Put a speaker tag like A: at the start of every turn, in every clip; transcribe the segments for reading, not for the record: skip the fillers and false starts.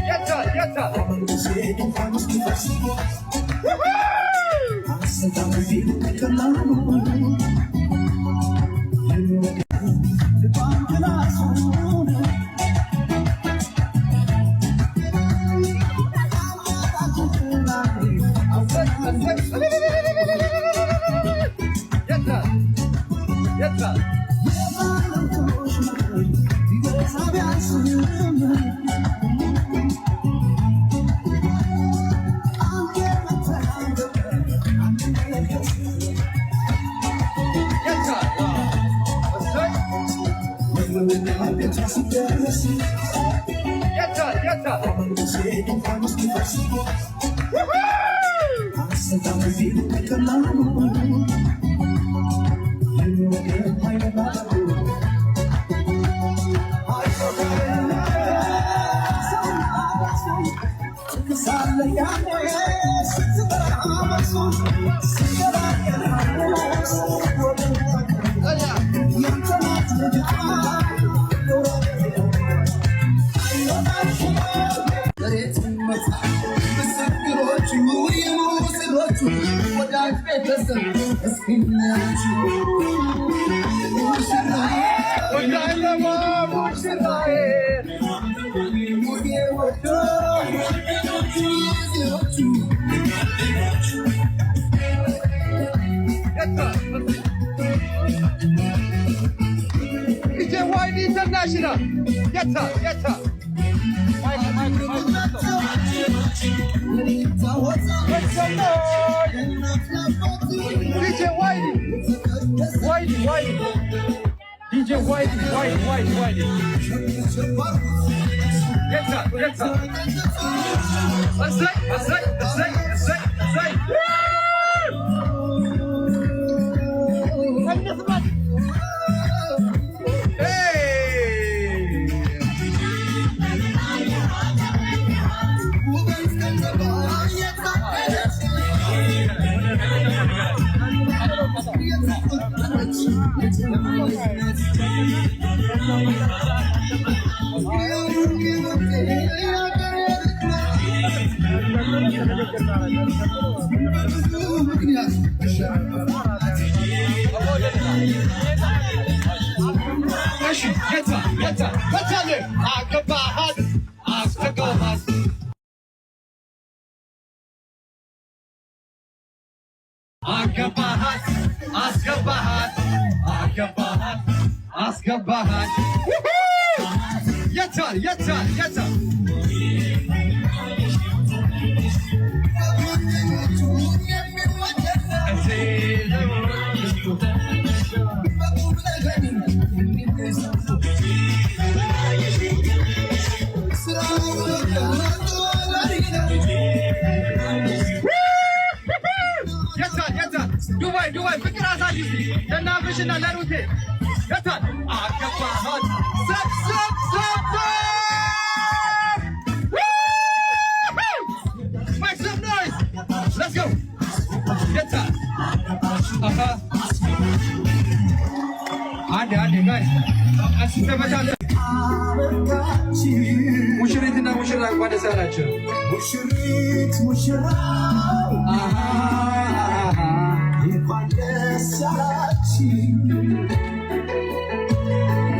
A: የታል? የታል? እሰይ! የታል? የታል? እሰይ! እሰይ! የታል? የታል? የታል? እሰይ! የታል? የታል?
B: ምስክሮቹ የሙስሮቹ ወዳጅ ቤተሰብ እስኪናችሁ
A: ሙሽራዬ ሙሽራዬ።
B: ሙጌ ወዶ ዜዎቹ።
A: የታል? DJ YD International. የታል? የታል? Mic, mic, mic. Make some noise. DJ YD. YD, YD. DJ YD, YD, YD, YD. የታል? የታል? እሰይ፣ እሰይ፣ እሰይ፣ እሰይ፣ እሰይ። እንስማት። Hey! እሺ፣ የታል? የታል? የታል? አገባሃት፣ አስገባሃት፣ አገባሃት፣ አስገባሃት፣ አገባሃት፣ አስገባሃት። የታል? የታል? የታል? የታል? የታል? ዱባይ፣ ዱባይ፣ ፍቅር አሳይ እስቲ ለእነ ለሩቴ። የታል? አገባሃት። ሰብ ሰብ ሰብ ሰብ። Make some noise! Let's go! የታል? አሃ፣ አንዴ አንዴ guys፣ እሱ ተመቻቸ። ሙሽሪትና ሙሽራ እንኳን ደስ ያላችሁ።
B: ሙሽሪት ሙሽራው እንኳን ደስ ያላችሁ።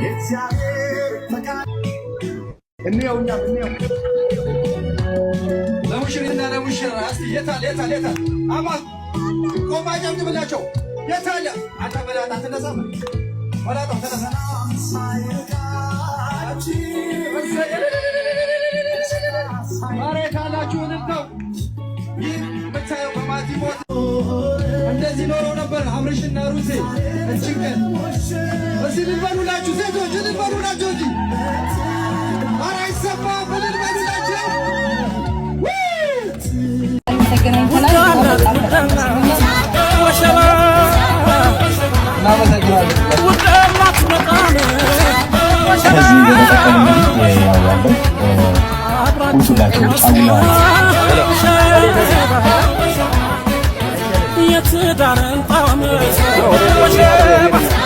B: የእግዚአብሔር ፈቃድ።
A: እንየው፣ እኛም እንየው። ለሙሽሪትና ለሙሽራ እስቲ የታል? የታል? የታል? አባ ቆማ ጨብጭብላቸው። የታለ? አንተ በላት አትነሳም? መላጣው ተነሳ።
B: ሳይርቃችሁ
A: ኧረ ካላችሁ እልልታው። ይህ የምታየው በማቲ ቦት እንደዚህ ኖረው ነበር አብርሽና ሩቴ። እችን ቀን እስኪ እልል በሉላችሁ ሴቶች፣ እልል በሉላችሁ እንጂ። ኧረ አይሰማም። እልል በሉላችሁ።
C: ተገናኝተናል። በጣም በጣም ደስ ብሎኛል።
A: እናመሰግናለን።
D: ከዚህ በመቀጠል እንግዲህ ያው ያለው ውጡላቸው ጫጉላ።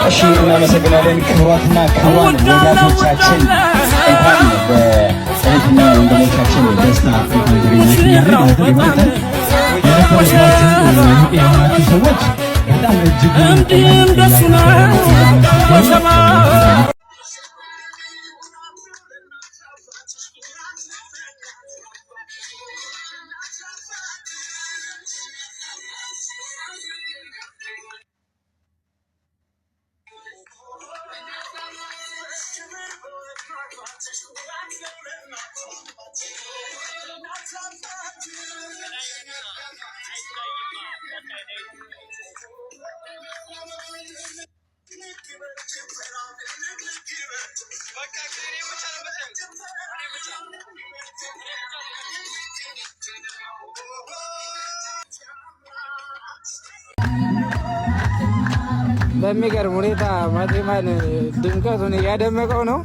D: እሺ፣ እናመሰግናለን። ክቡራትና ክቡራን ወዳጆቻችን፣ እንኳን በእህትና ወንድሞቻችን ደስታ እንኳን ተገኛችሁ እያልን ማለት ነው። በመቀጠል የነበረባችሁ ሩቅ የሆናችሁ ሰዎች በጣም እጅጉን እያከበርን።
E: በሚገርም ሁኔታ ማቲማን ድምቀቱን እያደመቀው ነው።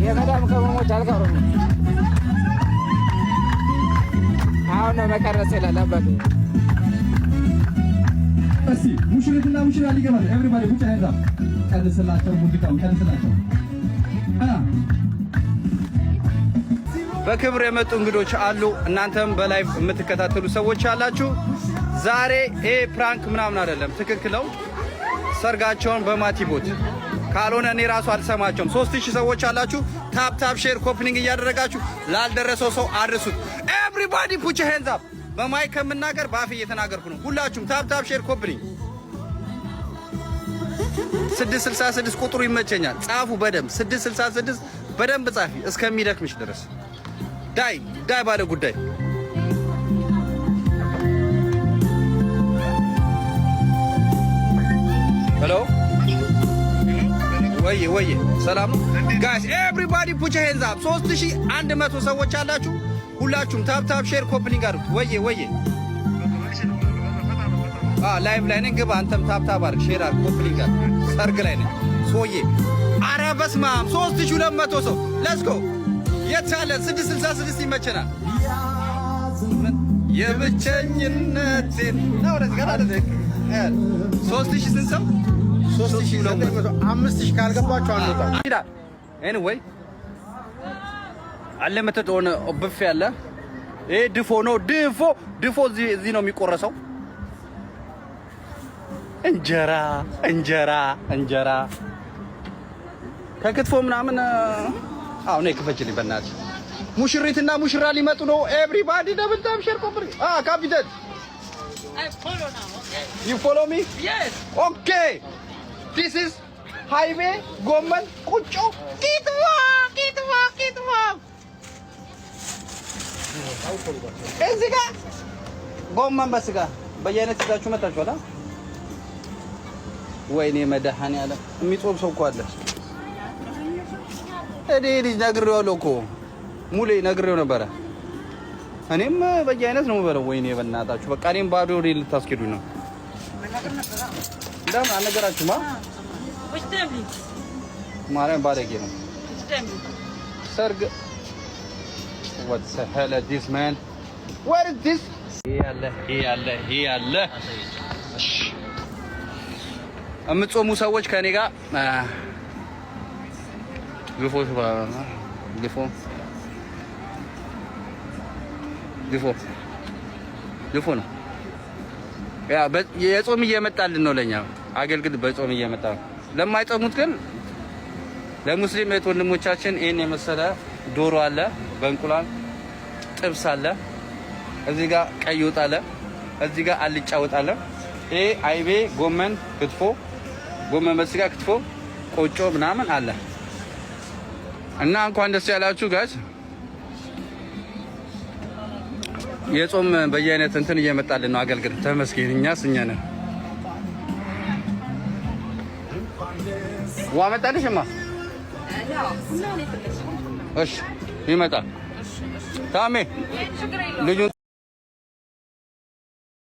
E: የመዳም ቅመሞች አልቀሩም። አሁን ነው መቀረጽ ይላል አባቴ።
A: እስቲ ሙሽሪትና ሙሽራ ሊገባ። Everybody put hands up። ቀንስላቸው፣ ሙዚቃውን ቀንስላቸው። በክብር የመጡ እንግዶች አሉ። እናንተም በ live የምትከታተሉ ሰዎች አላችሁ። ዛሬ ይሄ prank ምናምን አይደለም፣ ትክክል ነው። ሰርጋቸውን በማቲ ቦት ካልሆነ እኔ ራሱ አልሰማቸውም። 3000 ሰዎች አላችሁ። Tap tap, share, copy link እያደረጋችሁ ላልደረሰው ሰው አድርሱት። Everybody put hands up። በ mic ከምናገር በአፍ እየተናገርኩ ነው። ሁላችሁም tap tap, share, copy link። 666 ቁጥሩ ይመቸኛል። ጻፉ በደንብ። 666 በደንብ ጻፊ እስከሚደክምሽ ድረስ። ዳይ ዳይ ባለ ጉዳይ። Hello፣ ወየ ወየ፣ ሰላም ነው guys? Everybody put hands up። 3100 ሰዎች አላችሁ። ሁላችሁም tap tap, share, copy link አድርጉት። ወየ ወየ፣ live ላይ ነኝ። ግባ አንተም tap tap አድርግ፣ share አድርግ፣ copy link አድርግ። ሰርግ ላይ ነኝ ሶዬ። አረ በስመ አብ፣ 3200 ሰው፣ let's go። የት አለ? 666 ይመቸናል። የብቸኝነቴን ና ወደዚህ ጋር አለ። 3000 ስንት ሰው? 3200።
F: 5000 ካልገባችሁ አንወጣም።
A: ይላል። Anyway አለ፣ መጠጥ ሆነ ብፌ አለ። ይሄ ድፎ ነው። ድፎ ድፎ እዚህ ነው የሚቆረሰው። እንጀራ እንጀራ እንጀራ ከክትፎ ምናምን። አዎ ነይ ክፈችልኝ በእናትሽ። ሙሽሪትና ሙሽራ ሊመጡ ነው። Everybody double tap, share, copy። ካፒቴን። You follow me?
G: Yes.
A: Okay, this is አይቤ፣ ጎመን፣ ቁጮ፣ ቂጥዋ ቂጥዋ ቂጥዋ። እዚህ ጋር ጎመን በስጋ በየአይነት ይዛችሁ መጣችኋል። ወይኔ መድኃኒዓለም፣ የሚጾም ሰው እኮ አለ። እኔ ልጅ ነግሬዋለሁ እኮ፣ ሙሌ ነግሬው ነበረ። እኔም በየአይነት ነው የምበለው። ወይኔ በእናታችሁ፣ በቃ እኔም ባዶ ወደ ልታስኬዱኝ ነው። ለምን አልነገራችሁማ? ማርያም ባለጌ ነው። ሰርግ። What the hell is this, man? What is this? ይሄ ያለ፣ ይሄ ያለ፣ ይሄ ያለ። እሺ፣ የምትጾሙ ሰዎች ከኔ ጋር ድፎ፣ ድፎ ድፎ ድፎ ነው። ያ የጾም እየመጣልን ነው። ለኛ አገልግል በጾም እየመጣ ነው። ለማይጾሙት ግን ለሙስሊም እህት ወንድሞቻችን ይህን የመሰለ ዶሮ አለ፣ በእንቁላል ጥብስ አለ። እዚህ ጋር ቀይ ወጥ አለ። እዚህ ጋር አልጫ ወጥ አለ። ይሄ አይቤ፣ ጎመን፣ ክትፎ፣ ጎመን በስጋ ክትፎ፣ ቆጮ ምናምን አለ እና እንኳን ደስ ያላችሁ guys። የጾም በየአይነት እንትን እየመጣልን ነው። አገልግል ተመስገን። እኛስ እኛ ነን። ውሃ መጣልሽማ? እሺ ይመጣል። ታሜ ልጁን